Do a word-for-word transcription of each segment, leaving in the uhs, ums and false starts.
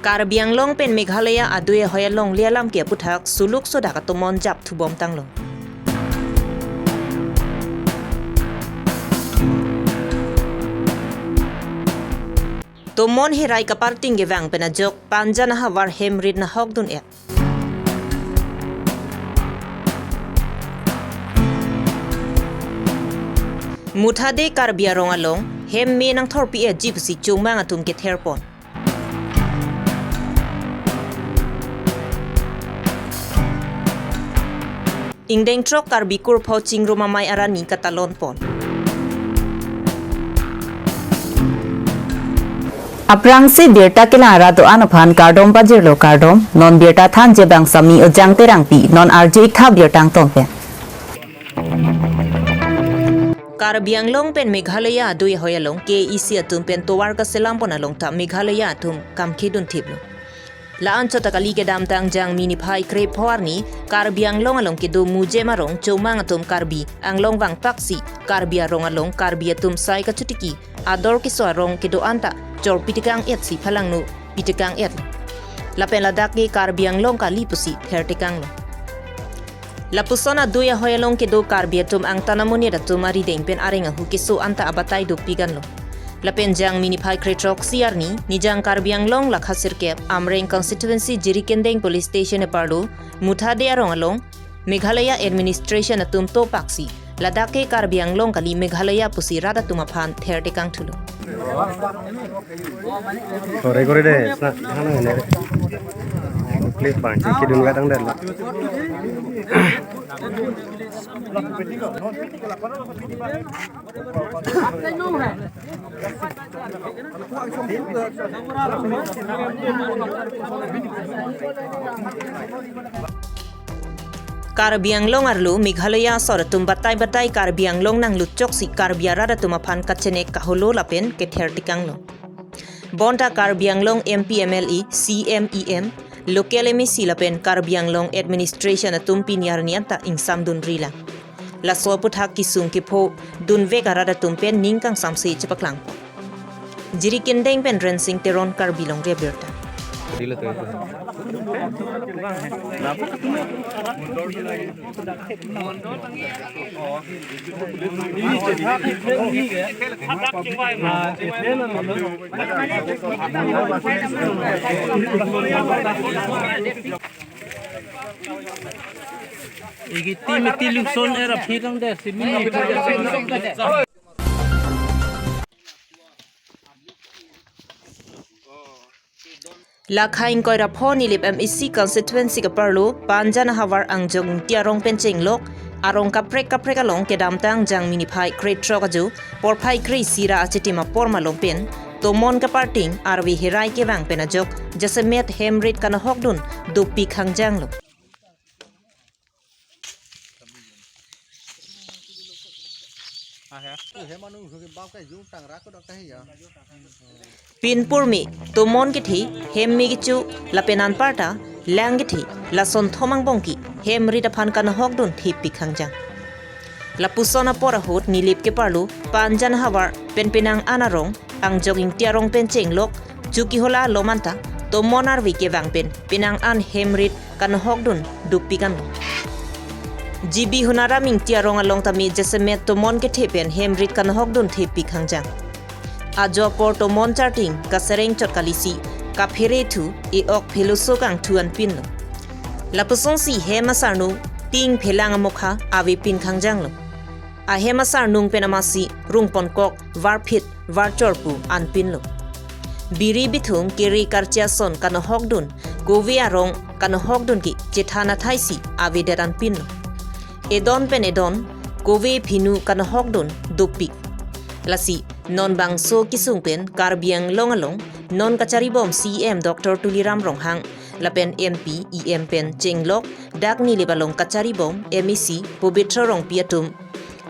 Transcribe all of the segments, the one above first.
Karbi Anglong pen Meghalaya adui ahoi alongle alam ke aputhak suluk sodak atomon jap thubom tanglo. Tomon herai kaparting kevang pen ajok Panjan ahavar hem rit nahokdun et. Muthade Karbi arong along hem me nangthorpi etji pusi chomang atum kether pon. Ingdeng throk Karbi kurpho chingrum amei arani katalon pon. Aphrangsi birta kelang arat do-an aphan kardom pajirlo kardom, non birta thanji abang Sami Ojang Terangpi, non arju iktha birta angton pen. Karbi Anglong pen Meghalaya adui ahoi along K A A C atum pen tovar kaselam pon along ta Meghalaya atum kam kedun thiplo. La-an chot ta kali kedamtang Jangmi niphai krepho arni Karbi Anglong along kedo mujem arong chomang atum Karbi Anglong vangpaksi Karbi arong along Karbi atum sai kachotiki ador keso arong kedo-an ta chorpi tekang etsi phalangno pi tekang et. Lapen ladak ke Karbi Anglong kali pusi ther tekanglo. Lapuson adui ahoi along kedo Karbi atum angtan amonit atum arideng pen areng ahu keso anta abatai dopik anlo. Lapen Jangmi niphai krethroksi arni Nijang Karbi Anglong lakha sirkep Amreng constituency Jirikindeng police station eparlo Muthade arong along Meghalaya administration atum topaksi ladak ke Karbi Anglong kali Meghalaya pusi rat atum aphan ther tekang thulo. Kore kore de, sna, hana ne. Clip bang, cik kidun gadang dan. Karbi Anglong arlo Meghalaya asor atum batai batai Karbi Anglong nanglut choksi Karbi arat atum aphan kachenek kaholo lapen kether tekanglo. Bonta Karbi Anglong M P M L A, C M E M, local M A C lapen Karbi Anglong administration atum pini arni anta ingsamdun rilang. Laso aputhak kesung kepho dunvek arat atum pen ning kangsamse chepaklang. Jirikindeng pen Rensing Teron, Karbi Longri Abirta. Igi tim tiluk son era phirang der si mini. Lakha ingkoi ra pho Nilip M A C constituency keparlo Panjan ahavar Angjok Ingti arong pen chenglok arong kaprek kaprek along kedamtang Jangmi niphai krethrok ajo porphai kre-isi ra achitim apor malom pen tomon kaparting arve herai kevang pen ajok jasemet hem rit kanahokdun dopik hangjanglo. Pinpur me tomon kethe, hem me kecho lapen anparta lang kethe, lason thom angbong ke hem rit aphan kanahokdun thepik hangjang. Lapuson apor ahut Nilip keparlo Panjan ahavar pen penang an arong Angjok Ingti arong pen chenglok chuki hola alom anta tomon arve kevang pen penang an hem rit kanahokdun dopik anlo. G B Hunaram Ingti arong along tame jasemet tomon kethe pen hem rit kanahokdun thepik hangjang. Ajo apor tomon charting kasereng chot kalisi kaphere thu e-ok pheloso kangthu anpinlo. Lapusonsi hem asarnung ting phelang amokha ave pin hangjanglo. Ahem asarnung pen amatsi rungpon kok varphit varchor pu anpinlo. Biri bithung kere karchi ason kanahokdun kove arong kanahokdun ke chethan athaisi avedet anpinlo. Edon pen edon kove phinu kanahokdun dopik. Lasi non bangso kesung pen Karbi Anglong along non kacharibom C E M Doctor Tuliram Ronghang lapen M P, E M pen chenglok dak Nilip along kacharibom M A C Pobitro Rongpi atum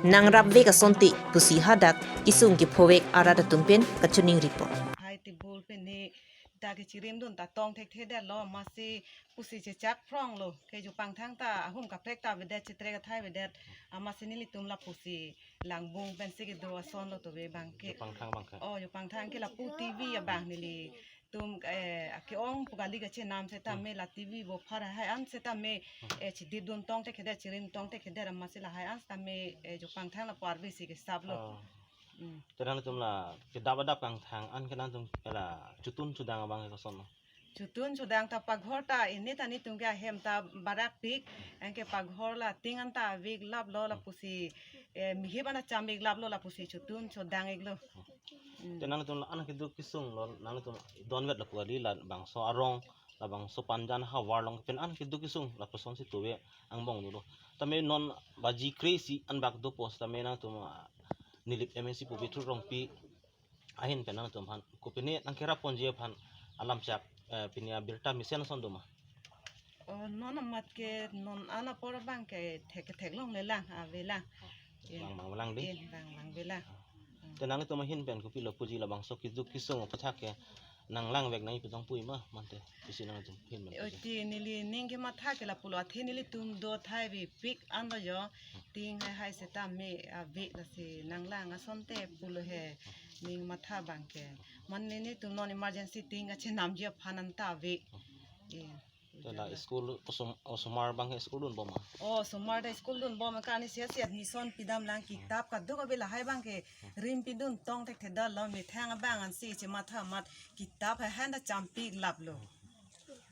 nangrapvek asonte pusi hadak kesung kephovek arat atum pen kachiningri pon. Hai tibul pen ni dak kechirimdun ta tong thekthedetlo, amatsi pusi chechak phronglo, ke jupang thang ta ahum kaprek ta avedet, chetrek athai avedet, amatsi nelitum lapusi langbung pensi kedo asonlo tove bang ke. Jupang thang bang ke. Oh, jupang thang ke lapu T V abang neli atum, eh, ake-ong pu kali kachenam setame la T V bo phar hai an setame, eh, chidip dun tong te khedet, chirim tong te khedet amatsi lahai an setame, eh, jopang thang lapu arve si kesap lo. Oh. Hmm. Te nangtum la kedap adap kangthang an ke nangtum la chotun chodang abang ke koson lo? Chotun chodang ta paghor ta ini ta netum ke ahem ta barak pik, anke paghor la ting an ta vik lap lo lapusi, eh, mihip an ta cham vik lap lo lapusi chotun chodang ik lo. Hmm. Te nangtum la an keduk kesung lo, nangtum donvet lapu kali labangso arong, labangso Panjan havar along pen an keduk kesung lapuson si tove angbong dolo. Tame non baji kre-isi an bak dopo setame nangtum, ah, Nilip M A C pu Bithur Rongpi ahin pen nangtum aphan kopine nangkerap ponji aphan alam chak, eh, pini abirta mesen ason doma? Oh, non amat ke non an apor abang ke thek theklongle lang, avelang. Bang bang lang di. Eh, bang bang avelang. Te nangtum ahin pen kopilo puji labangso keduk kesung aputhak ke nang langvek nangpi tong pui ma mante, isi nangtum ahin pen puji. Oti neli ning kematha ke lapulo, athe nelitum do thai vepik an lo jo, ting hai hai setame ave lasi nang lang asonte pulo he ning matha abang ke. Mane netum non emergency ting kachenamji aphan an ta ave. Eh. Te la school osomar, osomar abang ke school dunbom ma? Oh, osomar ta school dunbom ma, kani sia sia admission pidam lang, kitap kaduk ave, lahai abang ke rim pidun tong thekthedet lo, methang abang ansi chematha amat kitap hai han ta cham vik lap lo.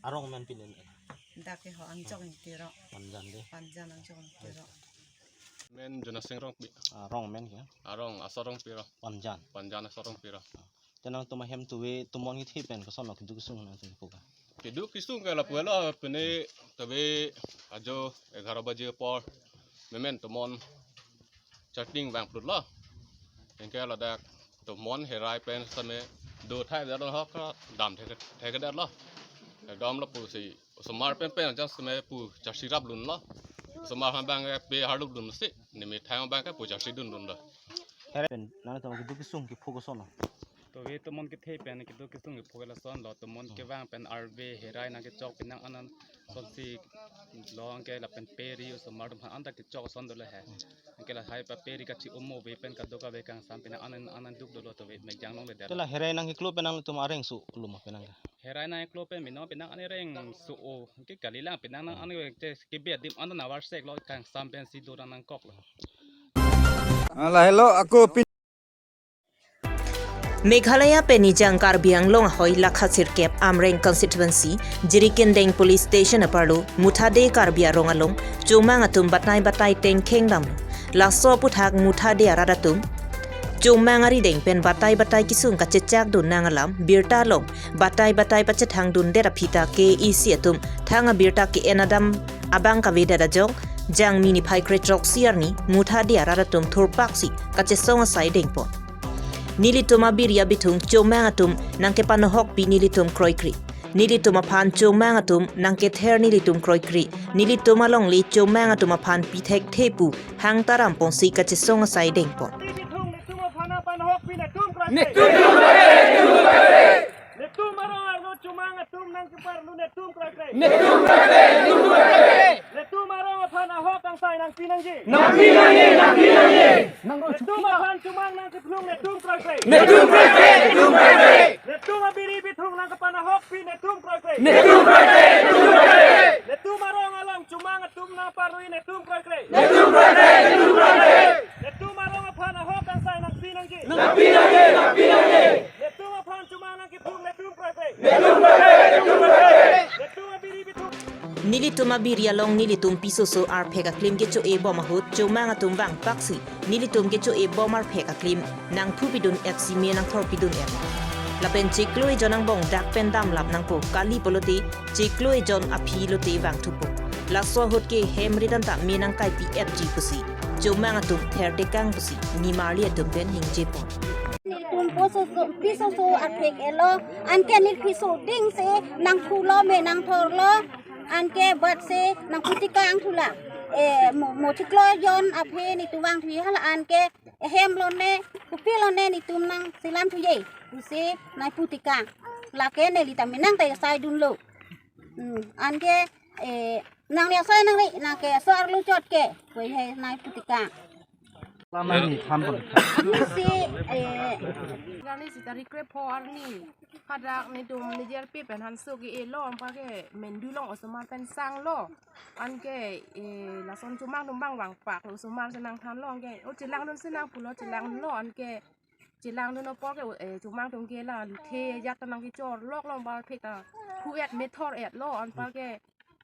Arong men pine? Dak ke ho Angjok Ingti Rong. Panjan de. Panjan Angjok Ingti Rong. Men Jonasing Rongpi. Ah, arong men ke? Arong Asor Rongpi Rong. Panjan. Panjan Asor Rongpi Rong. Te nangtum ahem tove tomon kethe pen koson lo keduk kesung nangtum kepu ke? Keduk kesung ke lapu lo pine tove ajo egharo baje apor memen tomon charting vang plut lo. Anke ladak tomon herai pen setame do thai dak hok dam thek thek dak lo. Dam lapusi osomar pen pen ajat setame pu charsi rap lun lo. Osomar abang ke pe harlup lun si, ne methang abang ke pu charsi dun lun lo. Herai pen nangtum keduk kesung kepho koson lo? Tove tomon kethe pen keduk kesung kepho ke lason lo, tomon kevang pen arve herai nangkechok penang an an sonsi long ke lapen pe ri osomar atum aphan an ta kechok ason dolo he. Anke lahai pa pe ri kachi omo ave pen kadokave kangsam penang an an an an duk dolo tove mekjang longledet. Te la herai nangkeklo pen nangtum areng su lo ma penang ke? Herai nangkeklo pen mino penang an areng su o ke kali lang penang nang an ke kebe adim an ta nang varsek lo, kangsam pensi do nang nangkok lo. Ah, lahelo ako pin- Meghalaya pen Nijang Karbi Anglong ahoi lakha sirkep Amreng constituency, Jirikindeng police station aparlo, Muthade Karbi Arong along, Chomang atum batai batai tengkheng damlo. Laso aputhak Muthade arat atum Chomang arideng pen batai batai kesung kachechak dun nang alam birta along batai batai pachethang dundet aphi ta K A A C atum thang abirta ke-en adam abang kavedet ajok, Jangmi niphai kre throksi arni Muthade arat atum thurpaksi kachesong asai dengpon. Nelitum abiri abithung Chomang atum nangkepanohokpi nelitum kroikre. Nelitum aphan Chomang atum nangkether nelitum kroikre. Nelitum alongle Chomang atum aphan pi thekthe pu hang taram ponsi kachesong asai dengpon. Netum arong arlo Chomang atum nangkeparlu netum kroikre. Netum kroikre, netum kroikre. Netum arong aphan ahok kangsai nangpi nangji. Nangpi nangji, nangpi nangji. Netum aphan Chomang nangkephlung netum kroikre. Netum kroikre, netum kroikre. Netum abiri bithung nangkepanahokpi netum kroikre. Netum kroikre, netum kroikre. Netum arong along Chomang atum nangparui netum kroikre. Netum kroikre, netum kroikre. Netum arong aphan ahok kangsai nangpi nangji. Nangpi nangji, nangpi nangji. Netum aphan Chomang nangkephlung netum kroikre. Netum kroikre, netum kroikre. Netum abiri bithung. Nelitum abiri along nelitum pisoso arphek aklim kecho-e bom ahut Chomang atum vangpaksi nelitum kecho-e bom arphek aklim nangthupidun epsi me nangthorpidun ep. Lapen chiklo ejon angbong dak pen damlap nangpo kali pulote chiklo ejon aphi lote vangthupo. Laso ahut ke hem ridanta me nangkaipi epji pusi Chomang atum thertekang pusi nimarli atum pen ningjepon. Netum pisoso, pisoso arphek elo, anke ne piso dingsi nangthulo me nangthorlo, anke batsi nangputikang thulang. Eh, mo, mo chiklo ejon aphi netum vangthu hala anke hem lone, kopi lone netum nangselam thuji pusi nangputikang. Lake neli ta me nangta asai dunlo. Hmm, anke, eh, nangli asai nangli, nangke asor arlo chot ke, pu he nangputikang. Lama ni than pon. Si, eh, kali si tarik krepho arni. Hadak netum ne J R P pen hanso ke-elo, anparke Mendu along osomar pen sanglo. Anke, eh, lason chomang atum abang vangpak lo, osomar si nangthanlo, anke, o chelangdun si nangpulo, chelanglo, anke chelangdun apot ke, eh, chomang atum ke la luthe ajat ta nangkechor loklo, anparke ta phu-et methor-etlo, anparke,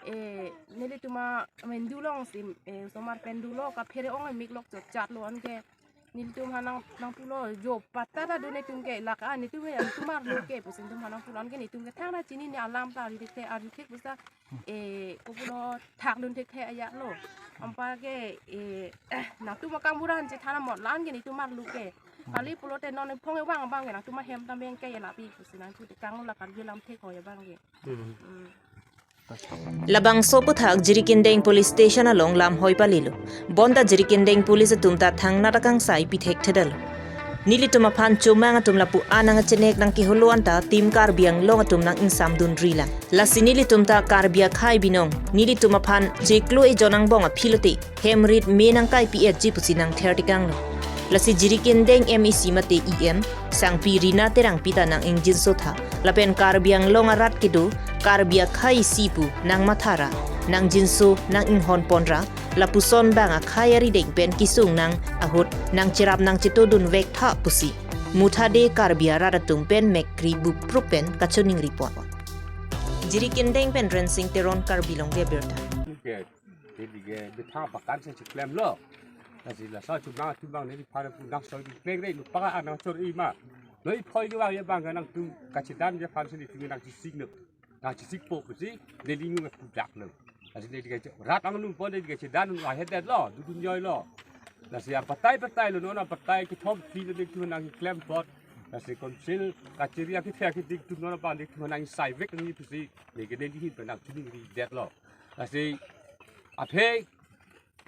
eh, nelitum a Mendu along si, eh, osomar pen dolo, kaphere ong mik lok chotchatlo, anke nelitum aphan nang, nangpulo, jo patta ta do netum ke, lake netum ke, netum arlo ke pusi netum aphan nangpulo, anke netum ke thangta chinine, alam ta arithek, arithek pusi ta, eh, kopulo thakdun thekthe ajatlo. Anparke, eh, nangtum akam buran chethan amot la, anke netum arlo ke. Kali pulote non phongo vang abang ke nangtum ahem ta meng ke lapi pusi nangtum tekang la Karbi alam thek hoi abang ke. Hmm. Labangso aphuthak Jirikindeng Police Station along lam hoi palilo. Bonta Jirikindeng Police atum ta thangnat akangsai pithekthedetlo. Nelitum aphan chomang atum lapu-an nangchenek nangkeholo anta Team Karbi Anglong atum nang-ingsamdunri lang. Lasi nelitum ta Karbi akhei binong, nelitum aphan chiklo ejon angbong aphi lote hem rit me nangkaipi-etji pusi nangther tekanglo. Lasi Jirikindeng M A C mate E M, Sangpi Rina Terangpi ta nang-ingjinso tha. Lapen Karbi Anglong arat kedo, Karbi akhei isi pu nangmatha ra, nangjinso, nang-inghon pon ra, lapuson bang akhei arideng pen kesung nang ahut nangcherap nangchetodun vek tha pusi Muthade Karbi arat atum pen mekri buprup pen kachiningri pon. Jirikindeng pen Rensing Teron, Karbi Longri Abirta. Ke, ke dige bethang pakan si chiklemlo. Lasi laso chomang chomang neliphan pu nang soi di pleng re, nupaka anang chor ima. Noi phoi ke vang ya bang nangtum kachedan ya aphan si netum nangchesik no. Nangchesikpo pusi neli nung ke pudaklo. Lasi neli ke rat anglumpon neli ke chedan nung ahedetlo, dudun joilo. Lasi apatai patailo, non apatai kethom phli lo netum nangklem apot. Lasi council kachiri akithe akithe atum non abang netum nangsai vek nangji pusi neli ke neli ahin pen nangchiningridetlo. Lasi aphi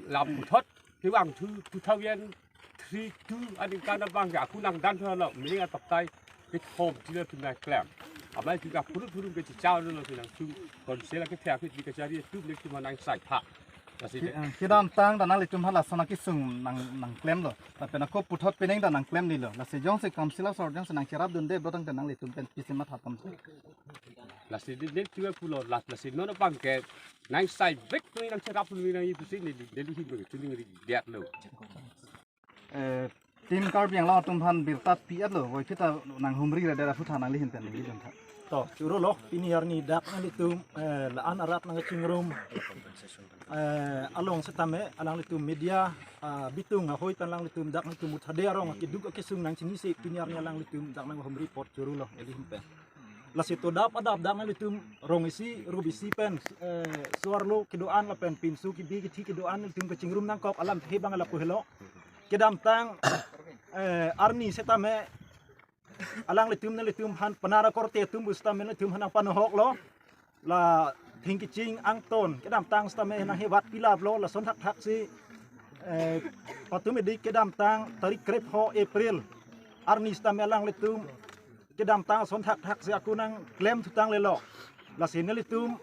lam puthot kevang thu two thousand three two aningkan abang ke ako nangdan thulo, mini apatai kethom phli lo netum nangklem. Amei ke phurut phurut ke chichau lo si nangtum council akithe akithe kachiri atum netum nangsai pha. Lasi ke, eh, kedamtang ta nanglitum aphan lason akesung nang, nangklemlo. Lapen ako puthot penang ta nangklemlilo. Lasi jongsi council asor jongsi nangcherapdunde, botang ta nanglitum pen pisi matha pon. Lasi di, di tuwe pulo, la, lasi non abang ke nangsai vek noi nangcherap noi nangji pusi neli, neli ahin pen chiningridetlo. Eh, Team Karbi Anglong atum aphan birta pi-etlo, voi phita nanghumri ra dera phutha nangli ahin pen neli dun tha. To, chorolo, pini arni dak nanglitum, eh, la-an arat nangchingrum, eh, along setame, alanglitum media, ah, bitung ahoi pen alanglitum dak nanglitum Muthade arong akeduk akesung nangchinisi, pini arni alanglitum dak nanghumri apot chorolo, neli ahin pen. Lasi to dap adap dak nanglitum rong isi, rup isi pen, eh, so-arlo kedo-an lapen pinso kebi kethi kedo-an nanglitum kachingrum nangkok alamthe abang lapu helo. Kedamtang, eh, arni setame alanglitum nanglitum aphan penara korte atum pu setame nanglitum aphan nangpanohoklo. La thengkeching angton kedamtang setame nanghevat pilaplo, lason thakthak si, eh, patum edik kedamtang tarik krepho April arni setame alanglitum kedamtang ason thakthak si ako nangklem thutanglelo. Lasi nelitum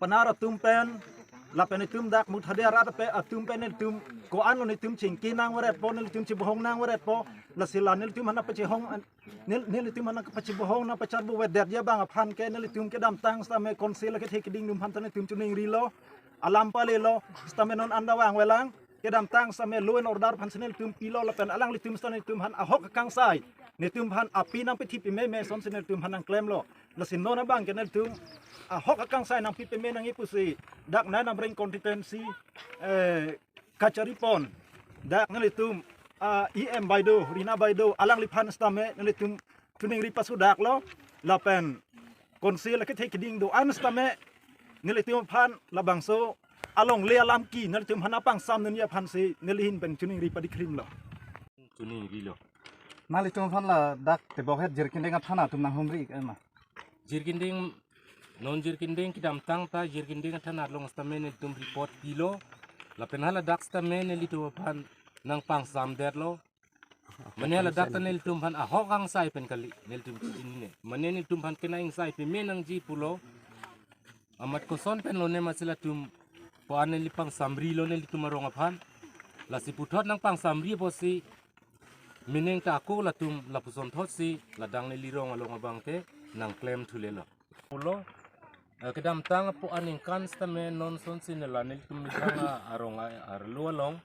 penara atum pen lapen netum dak Muthade arat ape atum pen netum ko-anlo netum chingki nangvaretpo, netum chibohong nangvaretpo. Lasi la nelitum aphan pachehong, nel-, nelitum aphan pachibohong nangpacharbovedetji abang aphan ke nelitum kedamtang setame council akethe keding atum aphan ta netum chiningrilo, alam palelo, setame non anda vangvelang. Kedamtang setame law and order aphan si nelitum pilo lapen alanglitum setame netum aphan ahok akangsai, netum aphan api nangpithi pimeme ason si nelitum aphan nangklemlo. Lasi non abang ke nelitum ahok akangsai nangpi peme nangji pusi dak Nai Namreng constituency, eh, kachiri pon dak nelitum, ah, E M Baido, Rina Baido, alangliphan setame nelitum chiningri pasudaklo, lapen council akethe keding do-an setame nelitum aphan labangso alongle alam ke nelitum aphan nangpangsamdunji aphan si neli ahin pen chiningri padikrimlo. Chiningrilo. Nanglitum aphan ladak tebokhet Jirikindeng athana atum nanghumri, eh, ma? Jirikindeng, non Jirikindeng kedamtang ta Jirikindeng athana along setame nelitum report pilo. Lapen haladak setame nelitum aphan nangpangsamdetlo. Mane haladak ta nelitum aphan ahok akangsai pen kali, nelitum chinine. Mane nelitum aphan kena ingsai peme nangji pulo. Amat koson pen lone ma si latum, po an neli pangsamrilo nelitum arong aphan. Lasi puthot nangpangsamri apotsi, mening ta ako latum lapuson thotsi, ladak neli rong along abangke nangklem thulelo. Pulo, eh, kedamtang apo aningkan sitame non sonsi nela nelitum methang a-, arong a-, arlo along.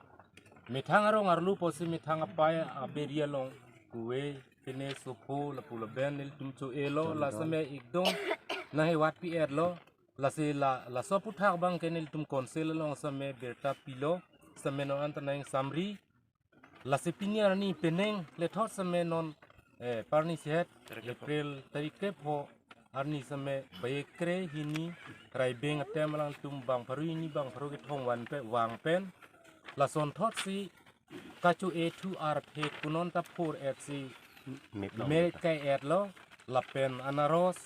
Methang arong arlo apotsi methang apai aberi along. Kuve, kene sopo, lapu laben nelitum cho-elo, la sitame ekdom nanghevatpi-etlo. Lasi la, laso aphuthak abangke nelitum council along sitame birta pilo, sitame non anta nangsamri. Lasi pini arni penang lethot sitame non, eh, parni sihet, tarik krepho. April tarik krepho arni sitame baikre hini raibeng atem alangtum bang pharo hini bang pharo kethom van pe, vang pen. Lason thotsi kacho-e thu arphe kunon ta phor-etsi Meplo. Mepkai-etlo, lapen anaros,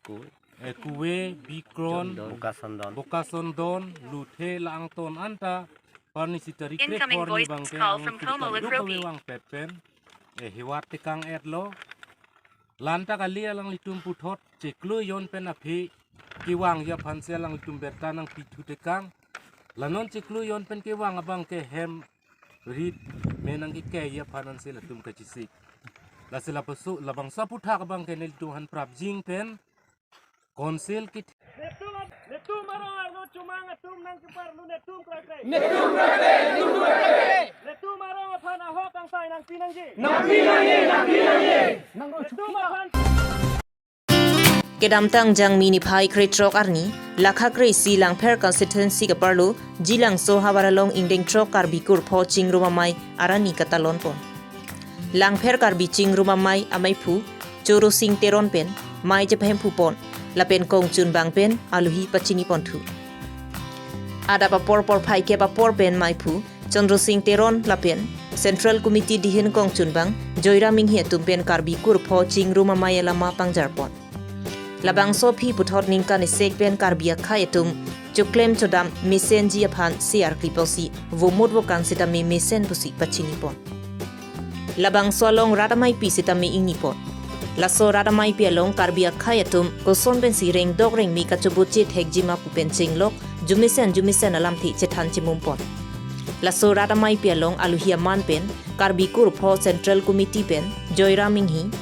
Ku. eh, kuve, bikron, Sondon. Boka Sondon. Boka Sondon, luthe, la-angton anta, parni si tarik krepho arni abangke, Incoming voice call from Komal Likropi. Kave vangpet pen, eh, hevat tekang-etlo. La anta kali alanglitum puthot chiklo jon pen aphi kevangji aphansi alanglitum birta nangpithu tekang. La non chiklo jon pen kevang abangke hem rit me nangkekekji aphan ansi latum kachesik. Lasi lapuso, labangso aphuthak abangke nelitum aphan prapjin pen council ki Netum, netum arong arlo chomang atum nangkeparlu netum krai krai. Netum krai krai, netum krai krai. Netum arong aphan ahok angsai nangpi nangji. Nangpi nangji, nangpi nangji. Netum aphan Kedamtang Jangmi niphai krethrok arni, lakha kre-isi Langpher constituency kaparlo, Jilangso havar along ingdeng throk Karbi kurpho Chingrum Amei arani katalon pon. Langpher Karbi Chingrum Amei ameiphu, Choro Sing Teron pen, mei chepahemphu pon, lapen kongchunbang pen, alohi pachini ponthu. Adap apor porphai kep apor pen meiphu, Chandra Sing Teron lapen Central Committee dihin kongchunbang Joyram Inghi atum pen Karbi kurpho Chingrum Amei alama pangjar pon. Labangso aphi puthot ningkan isek pen Karbi akhei atum choklem chodam mesenji aphan siar kriposi vomut vokan sitame mesen pusi pachini pon. Labangso along rat ameipi sitame ingni pon. Laso rat ameipi along Karbi akhei atum koson pensi rengdok rengmi kachobot chethekji ma pu pen chenglok, jumesen jumesen alamthe chethan chemum pon. Laso rat ameipi along alohi aman pen Karbi kurpho Central Committee pen Joyram Inghi,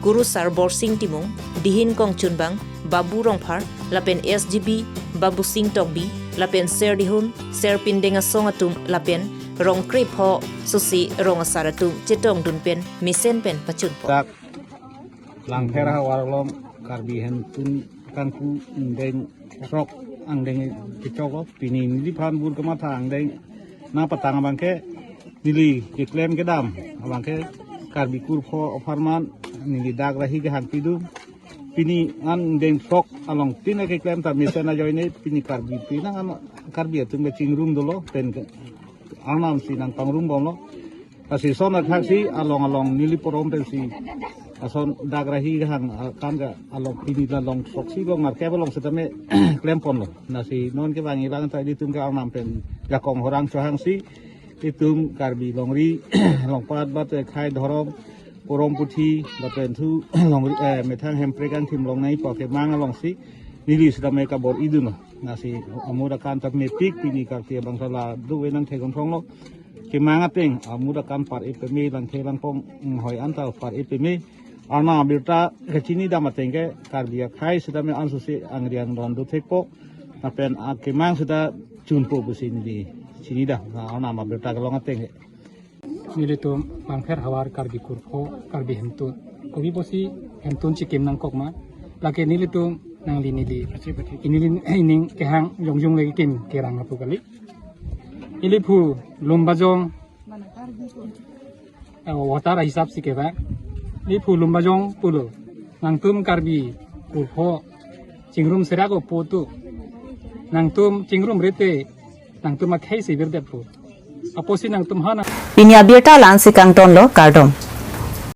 Kurusar Borsing Timung, dihin kongchunbang Babu Rongphar, lapen S G B Babu Sing Tokbi, lapen Serdihun, Serpindeng Asong atum, lapen rong krepho sose rong asar atum chetongdun pen mesen pen pachun pon. Dak Langpher havar along Karbi Hemtun kangku ingdeng throk angdeng kechoklo, pini neliphan bur kematha angdeng nangpatang abangke neli keklem kedam abangke Karbi kurpho apharman neli dak rahi kehang pidun. Pini an ingdeng throk along tin keklem ta mesen ajoine pini Karbi pinang an Karbi atum kechingrum dolo pen ke Arnam si nangpangrum bomlo. Lasi son athaksi along along neli porom pensi ason dak rahi kehang, ah, kan ke along pini la long throk si long marke along sitame klem ponlo. Lasi non kevangji abang ta ilitum ke Arnam pen jakong horang chohangsi itum Karbi longri longpat bat, eh, khei dhorom porom puthi lapen thu longri, eh, methang hemprek angthim longnei pu kemang alongsi neli sitame kabor-idunlo. Lasi amut akan ta mepik pini Karbi abangsa la do-e nangtheklong thonglo. Kemang ateng amut akan par-e peme, langthe langpong, mm, hoi anta par-e peme. Arnam abirta kachinidam ateng ke Karbi akhei sitame ansose angri angdon dothekpo. Lapen akemang sita chunpo pusi neli chinidam. Na Arnam abirta kelong ateng ke. Nelitum Langpher havar Karbi kurpho, Karbi Hemtun. Kopi pusi Hemtun chikim nangkok ma. Lake nelitum nangli neli. Neli ining kehang jongjong lagi kim kerang apu kali. Ili phu Lumbajong, eh, voter ahisap si kevang. Ili phu Lumbajong pulo. Nangtum Karbi kurpho chingrum serak opo tu. Nangtum chingrum rete nangtum akhei si virdetpo. Apotsi nangtum hana. Pini abirta la-ansi kangtonlo, kardom.